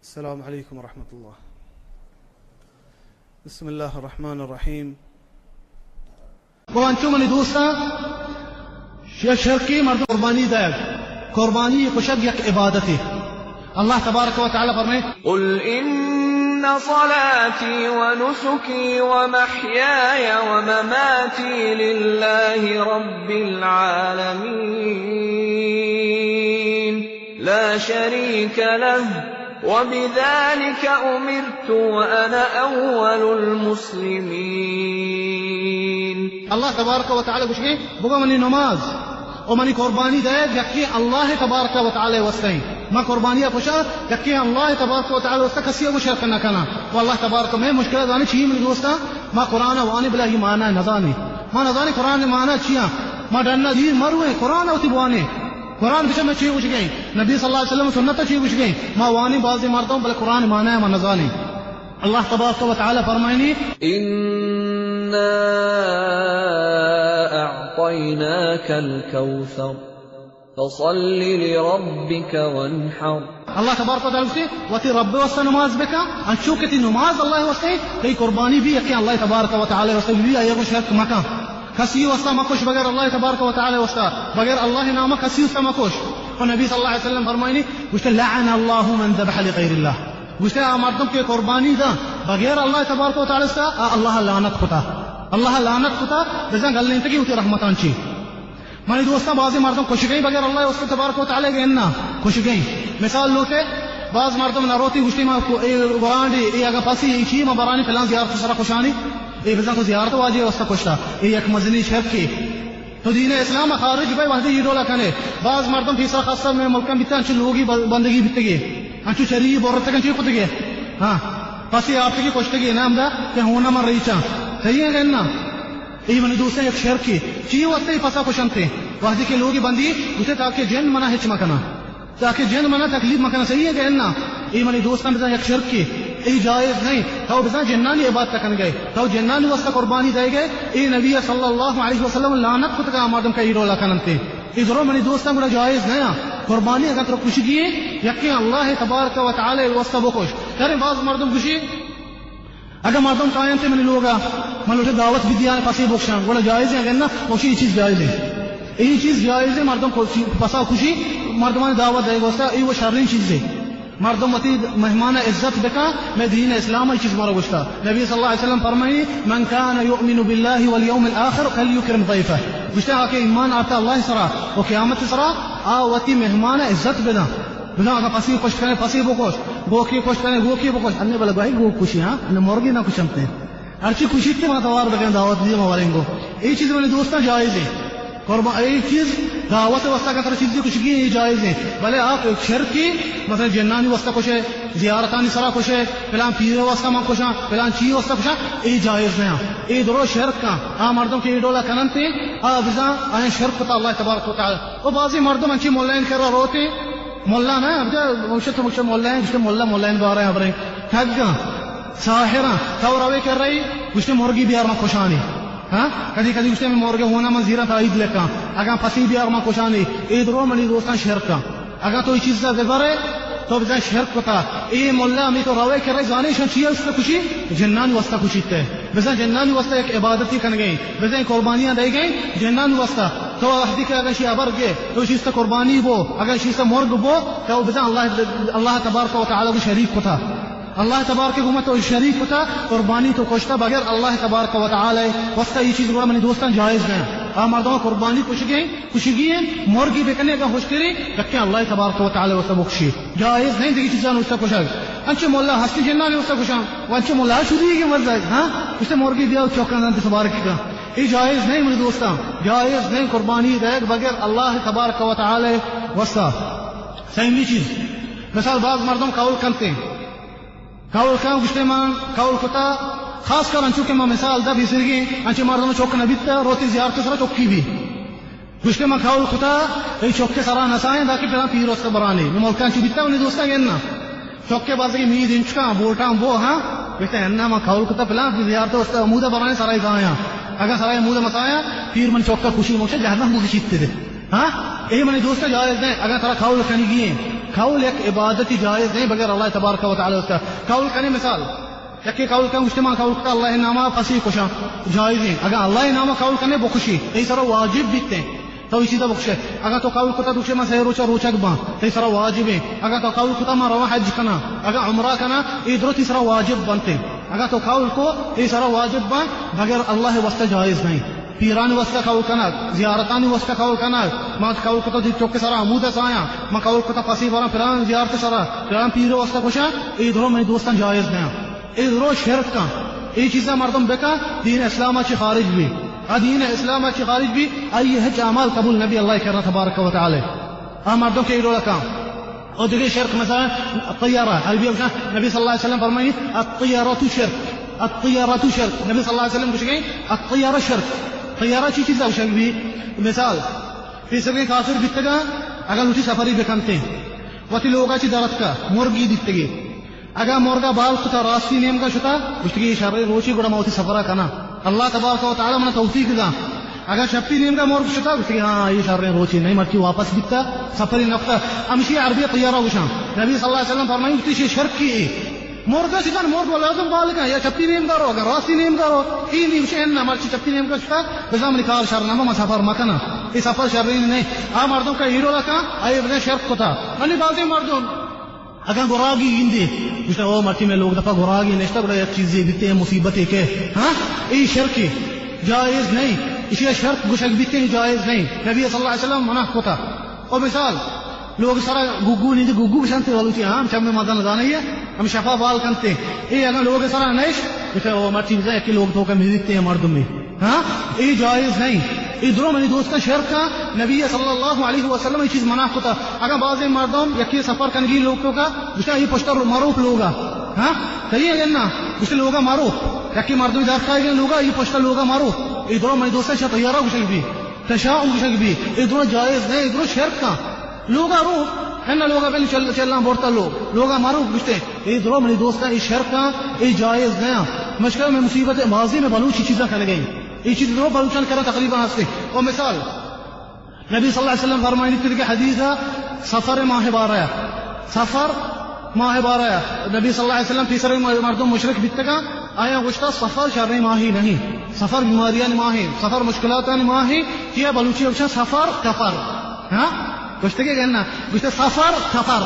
السلام علیکم ورحمۃ اللہ۔ بسم اللہ الرحمن الرحیم۔ گڑا انچو منی دوستاں، ش-، شرکی مردم قربانی دئیگ، قربانی کشگ یک عبادتے۔ اللہ تبارک و تعالی فرمائے، قل إن صلاتي ونسكي ومحياي ومماتي لله رب العالمين لا شريك له وبذلك أمرت وأنا أول المسلمين۔ اللہ تبارک و تعالی گوشگے، بگو منی نماز و منی قربانی دئیگ یکیں اللہ تبارک و تعالی واسطہ ایں۔ ما قربانی کشاں یکیں اللہ تبارک و تعالی واسطہ، کسی گو شرک نہ کناں۔ و اللہ تبارک، مئے مشکل زانی چی منی دوستاں، ما قرآن وانی بلے ای معنی نزانی۔ ما نزانی قرآن معنی چیاں۔ ما ڈنا دیر مرویں، قرآن وتی بوانیں۔ قرآن بچہ ما چی گوشگیں؟ نبی صلی اللہ علیہ وسلم سنت چی گوشگیں؟ ما وانی بازیں مردم بلے قرآن معنی ما نزانیں۔ اللہ تبارک و تعالی فرمائنی، إنا أعطيناك الكوثر فصل لربك وانحر۔ اللہ تبارک و تعالی گوشتی، وتی رب واسطہ نماز بکن، انچو کہ تی نماز اللہ واسطہ، تی قربانی بھی یکیں اللہ تبارک و تعالی واسطہ بھی، آیا گو شرک مکن۔ کسی واسطہ مکش بغیر اللہ تبارک و تعالی واسطہ، بغیر اللہ نام کسی واسطہ مکش۔ و نبی صلی اللہ علیہ وسلم فرمائنی، گوشتے، لعن الله من ذبح لغير الله۔ گوشتے، آ مردم کہ قربانی دا بغیر اللہ تبارک و تعالی واسطہ، آ اللہ لعنت کتا۔ اللہ لعنت کتا، بزاں گلینتگی وتی رحمتان چی۔ منی دوستاں، بازیں مردم کشگئیں بغیر اللہ واسطہ تبارک و تعالی گئے انا، کشگئیں۔ مثال لوٹے، باز مردم نہ روتی، گوشتی، ما کو-، اے گورانڈی، اے اگا پسی، اے چی، ما برانی فلان زیارت سرا کشانی، اے بزاں تو زیارت واجی واسطہ کشتا، اے یک مزنی شرکے۔ تو دین اسلام خارج بئے وہدے اے ڈولا کنے۔ باز مردم پیسرا خاصا مئے ملکاں بیتا، انچو لوگی بل-، بندگی بیتگی، انچو چری برتگ، انچو کتگی۔ ہاں، پسی آپتگی کشتگی، نام دا کہ ہونا من ریچاں۔ صحیح ہے کہ نا؟ اے منی دوستاں یک شرکے۔ چی واسطہ اے پسا کشنتے؟ وہدے کہ لوگی بندی، گوشتے تاکہ جن منا ہچ مکنا۔ تاکہ جن منا تکلیف مکنا، صحیح ہے کہ انا؟ اے منی دوستاں بزاں یک شرکے، اے جائز نہیں۔ تو بزاں جنانی عبادت کنگئے، تو جنانی واسطہ قربانی دئیگئے، اے نبی صلی اللہ علیہ وسلم لعنت کتگا آ مردم کہ اے ڈولا کننتے۔ اے درو منی دوستاں گڑا جائز نیا۔ قربانی اگر ترا کشگی ہے، یکیں اللہ تبارک و تعالی واسطہ بکش۔ یعنی باز مردم گوشی، اگاں مردم کاینت منی لوگا، من لوٹے دعوت بدیاں، پسے بکشاں، گڑا جائز ہے؟ اگر نہ، گوشی اے چیز جائز ہے۔ اے چیز جائز ہے، مردم کو-، پسا کشی، مردمانی دعوت دئیگ واسطہ، اے وہ شرین چیز ہے۔ مردم وتی مہمان عزت بکا، مئے دین اسلام اے چیز مارا گوشتا۔ نبی صلی اللہ علیہ وسلم فرمائی، من كان يؤمن بالله واليوم الآخر فليكرم ضيفه۔ گوشتا، آ کہ ایمان آرتا اللہ سرا و قیامت سرا، آ وتی مہمان عزت بداں۔ بزاں اگاں پسی کشت کنے، پسی بکش، گوکی کشت کنے، گوکی بکش۔ انے بلے گوہی گوک کشی، ہاں؟ انے مرگی نہ کشنت نے۔ ہرچی کشیت ما توار بکن، دعوت دی ما وریں گو۔ اے چیز منی دوستاں جائز ہے۔ قربان، اے چیز دعوت واسطہ اگر ترا چیزی کشگی ہے، اے جائز ہے۔ بلے آ شرکی، مثلاً جنانی واسطہ کشے، زیارتانی سرا کشے، فلان پیر واسطہ من کشاں، فلان چی واسطہ کشاں، اے جائز نہ۔ اے درو شرک کا۔ آ مردم کہ اے ڈولا کننتے، آ بزاں آئیں شرک کتا اللہ تبارک و تعالی۔ و بعضی مردم انچی ملائن کرا روتے، ملا نہ، اب جا، مکشت، مکشت ملا ہیں، گوشتے ملا، ملا ہیں، بارے ہیں، برے ٹھگاں، ساحراں، تو روے کر رہی، گوشتے مرگی بیار ما کشانی۔ ہاں؟ کدی، کدی گوشتے میں مرگے ہونا من زیرا تا عید لکھاں۔ اگاں پسی بیار ما کشانی۔ اے درو منی دوستاں شرکاں۔ اگاں تو اے چیزا ببرے، تو بزاں شرک کتا۔ اے ملا ہمیں تو روے کر رہی، زانے شان چیئے اس کشی؟ جنانی واسطہ کشیتے۔ بزاں جنانی واسطہ یک عبادتی کنگے، بزاں قربانیاں دئیگے جنانی واسطہ۔ تو وہدی کہ اگاں شی ابر گے، تو شی است قربانی بو، اگاں شی است مرگ بو، تو بزاں اللہ، اللہ تبارک و تعالی کو شریک کتا۔ اللہ تبارک کو تو شریک کتا، قربانی تو کشتا بغیر اللہ تبارک و تعالی واسطہ۔ اے چیز گڑا منی دوستاں جائز نہ۔ آ مردم قربانی کشگے، کشگی ہیں، مرگی بکنے اگاں ہوشتری، یکیں اللہ تبارک و تعالی واسطہ بکشی۔ جائز نہیں دگی چیزاں واسطہ کشگ۔ انچے مولا ہستی جنانی واسطہ کشاں، و انچے مولا شدی کہ مزگ، ہاں؟ اسے مرگی بیا چوکاں دنت سبارک کا۔ اے جائز نہیں منی دوستاں، جائز نہیں قربانی دیگ بغیر اللہ تبارک و تعالی واسطہ۔ سیمی چیز، مثال باز مردم قول کنتے، قول کن گوشتے من قول کتا، خاص کر انچو کہ ما مثال دا بیسرگی، انچے مردم چوک نبیتا، روتی زیارت سرا چوکی بی۔ گوشتے من قول کتا، اے چوکے سرا نسائیں، داکہ پلان پیر است برانی۔ میں ملکان چی بیتا، انہیں دوستاں گئے نا۔ چوکے بازگی مید انچکاں، بوٹاں بو، ہاں؟ گوشتے انا من قول کتا، پلان زیارت است، امودا برانی سرائی زایاں۔ اگاں سرائی امودا مسایاں، پیر من چوکا خوشی موشے، جہنم بوزی چیتے دے۔ ہاں؟ اے منی دوستاں جائز نہیں، اگاں ترا قول کنگی ہیں۔ قول یک عبادتی جائز نہیں بغیر اللہ تبارک و تعالی واسطہ۔ قول کنے مثال، یکے قول کن گوشتے من قول کتا اللہ ناما پسی کشاں، جائز ہیں۔ اگر اللہ ناما قول کنے بکشی، تئی سرا واجب بیتے تو اسی چیزا بکشے۔ اگر تو قول کتا دوشے من سہ روچا روچک باں، تئی سرا واجب ہیں۔ اگر تو قول کتا من رواں حج کنا، اگر عمرہ کنا، اے درو تئی سرا واجب بنتے۔ اگر تو قول کو، تئی سرا واجب باں، بغیر اللہ واسطہ جائز نہیں۔ پیرانی واسطہ قول کنگ، زیارتانی واسطہ قول کنگ، من قول کتا دی چوک سرا عمود سایاں، من قول کتا پسی براں پلان زیارت سرا، پلان پیر واسطہ کشاں، اے درو منی دوستان جائز نہ۔ اے درو شرک کن۔ اے چیزا مردم بکن، دین اسلام چی خارج بی۔ آ دین اسلام چی خارج بی، آئی ہچ اعمال قبول نبی اللہ کرا تبارک و تعالی۔ آ مردم کہ اے ڈولا کن۔ اور دیگه شرک مثلا الطیارہ، عربی میں نبی صلی اللہ علیہ وسلم فرمائی، الطیارۃ شرک، الطیارۃ شرک۔ نبی صلی اللہ علیہ وسلم گوشگے، الطیارہ شرک۔ طیارہ چی چیزا گوشگ بی؟ مثال، پیسرگیں کافر بیتگا، اگر وتی سفری بکنتے، وتی لوگا چی درتکا، مرگی دیتگی۔ اگاں مرگا بال کتا، راستی نیمگا شتا، گوشتگی اے شریں روچی، گڑا ما وتی سفرا کنا۔ اللہ تبارک و تعالی منا توفیق دا۔ اگاں چپی نیمگا مرگ شتا، گوشتگی ہاں، اے شریں روچی نہیں، مرچی واپس بیتا، سفری نکتا۔ ہمشی عربی طیارہ گوشاں۔ نبی صلی اللہ علیہ وسلم فرمائی، گوشتی شی شرکی اے۔ مرگا شتن، مرگ و لازم بال کن، یا چپی نیمگا رو، اگر راستی نیمگا رو، اے نی گوشے نہ، مرچی چپی نیمگا شتا، بزاں منی کار شر نہ، من سفر مکنا۔ اے سفر شرین نہیں۔ آ مردم کا ہیرو لکا، اے بزاں شرک کتا۔ منی بازیں مردم اگاں گراگی گندے، گوشتہ، او مرچی میں لوگ دپا گراگی نشتہ، گڑا یک چیزے بیتے، مصیبتے کہ، ہاں؟ اے شرکے، جائز نہیں۔ اشیا شرک گوشگ بیتے، جائز نہیں۔ نبی صلی اللہ علیہ وسلم منع کتا۔ او مثال، لوگ سرا گگو نندے، گگو گوشنتے بلوچی، ہاں، چم مزن زانے، ہم شفا بال کنتے۔ اے اگاں لوگ سرا نش، گوشتہ، او مرچی بزاں یکی لوگ توکا مریتے مردمے۔ ہاں، اے جائز نہیں۔ اے درو منی دوستاں شرک اں۔ نبی صلی اللہ علیہ وسلم اے چیز منع کتا۔ اگاں بازیں مردم یکے سفر کنگی لوگ توکا، گوشتہ اے پشتا رو-، مروپ لوگا۔ ہاں، صحیح ہے نا؟ گوشتہ لوگا مروپ۔ یکے مردم در کائے گئے لوگا، اے پشتا لوگا مروپ۔ اے درو منی دوستاں شا طیارہ گوشگ بی۔ تشاؤم گوشگ بی۔ اے درو جائز نہیں، اے درو شرک اں۔ لوگا رو، ہن لوگا بل چل-، چلاں بورتا لوگ۔ لوگا مروپ گوشتے۔ اے درو منی دوستاں، اے شرک اں، اے جائز نہ اں۔ مشکل میں مصیبت، ماضی میں بلوچی چیزاں کنگے۔ اے چیز درو بلوچان کرا تقریباً ہستے۔ او مثال، نبی صلی اللہ علیہ وسلم فرمائنی تھی کہ حدیث اے، سفر ماہ بارہ اے۔ سفر ماہ بارہ اے۔ نبی صلی اللہ علیہ وسلم پیسر مردم مشرک بیتگا، آیا گوشتا سفر شریں ماہی نہیں۔ سفر بیماریانی ماہی، سفر مشکلاتانی ماہی، کیا بلوچی گوشن سفر کفر۔ ہاں؟ گوشتگی کہ نا، گوشتہ سفر کفر۔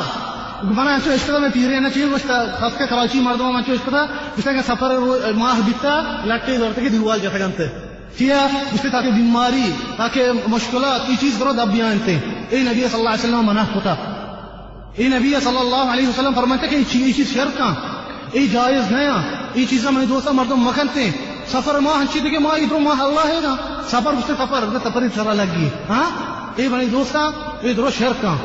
من انچو اشکتا، میں پیرے نہ چیز گوشتہ، خاص کر کراچی مردم انچو اشکتا، گوشتہ کہ سفر رو-، ماہ بیتا، لٹے زورتے کہ دیوال جتگنتے۔ چیا؟ گوشتہ تاکہ بیماری، تاکہ مشکلات، اے چیز درو دب بیانتے۔ اے نبی صلی اللہ علیہ وسلم منع کتا۔ اے نبی صلی اللہ علیہ وسلم فرمائتا کہ اے چی-، اے چیز شرک اں، اے جائز نہ اں، اے چیزاں منی دوستاں مردم مکنتے۔ سفر ماہ انچی دیگہ ماہ، اے درو ماہ اللہ ہے نا۔ سفر گوشتہ سفر، سفر سرا لگی۔ ہاں؟ اے منی دوستاں، اے درو شرک اں۔